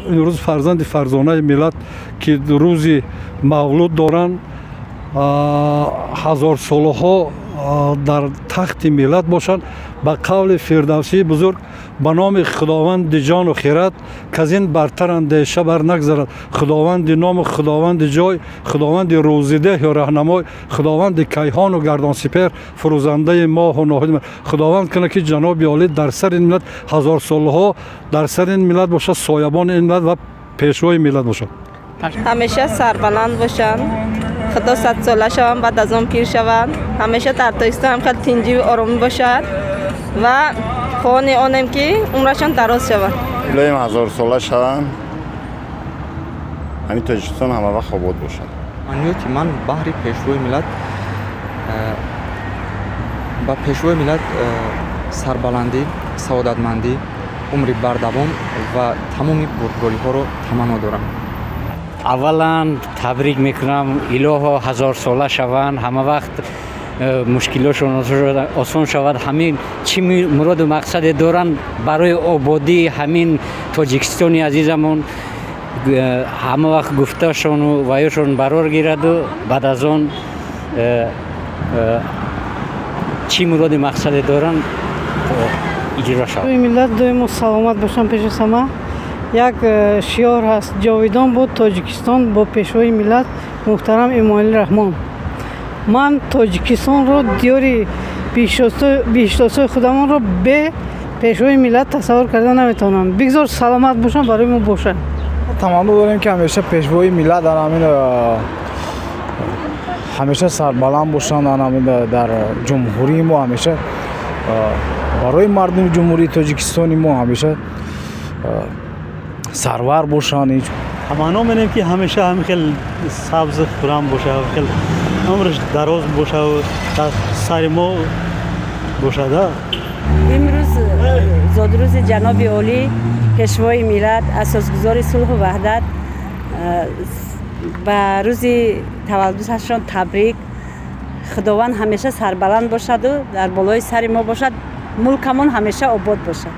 Имрӯз фарзанди фарзонаи миллат, ки рӯзи мавлуд доранд, ҳазорсолаҳо дар тахти миллат бошанд. Ба қавли Фирдавсии бузург: «Ба номи Худованди ҷону хирад, к аз ин бартар андеша бар нагзарад. Худованди ному Худованди ҷой, Худованди рӯзидеҳу раҳнамой, Худованди кайҳону гардон сипеҳр, фурӯзандаи моҳу ноҳид». Худованд кунад, ки ҷаноби олӣ дар сари ин миллат ҳазорсолаҳо дар сари ин миллат бошад, соябони ин миллат ва пешвои миллат бошад. Ҳамеша сарбаланд бошанд, Худо 100 сола шаванд, баъд аз он пир шаванд. Ҳамеша дар Тоҷикистон ҳам хеле тинҷӣ оромӣ бошад ва хоҳони онем, ки умрашон дароз шавад. Илоҳим, ҳазорсола шаванд, ҳамин Тоҷикистон ҳама вақт обод бошад. Таманниёти ман баҳри Пешвои миллат, ба Пешвои миллат сарбаландӣ, саодатмандӣ, умри бардавом ва тамоми бурдбориҳоро таманно дорам. Аввалан табрик мекунам, илоҳо ҳазорсола шаванд, ҳама вақт мушкилошон осон шавад. Ҳамин чӣ муроду мақсаде доранд барои ободии ҳамин Тоҷикистони азизамон, ҳама вақт гуфташону ваёшон барор гираду баъд аз он чӣ муроди мақсаде доранд, иҷро шавад. Миллат доимо саломат бошанд. Пеши сама як шиор ҳаст: «Ҷовидон буд Тоҷикистон бо Пешвои миллат муҳтарам Эмомалӣ Раҳмон». Ман Тоҷикистонро, диёри биҳиштосои худамонро бе Пешвои миллат тасаввур карда наметавонам. Бигзор саломат бошанд, барои мо бошанд. Таманно дорем, ки ҳамеша Пешвои миллат дар ҳамин ҳамеша сарбаланд бошанд, дар ҷумҳурии мо ҳамеша барои мардуми Ҷумҳурии Тоҷикистони мо ҳамеша сарвар бошанд. Таманно менем, ки ҳамеша ҳамин хел сабз хуррам боша, хел умраш дароз боша, дар сари мо бошад. Имрӯз зодрӯзи ҷаноби олӣ, Пешвои миллат, асосгузори сулҳу ваҳдат. Ба рӯзи таваллудашон табрик. Худованд ҳамеша сарбаланд бошаду дар болои сари мо бошад, мулкамон ҳамеша обод бошад.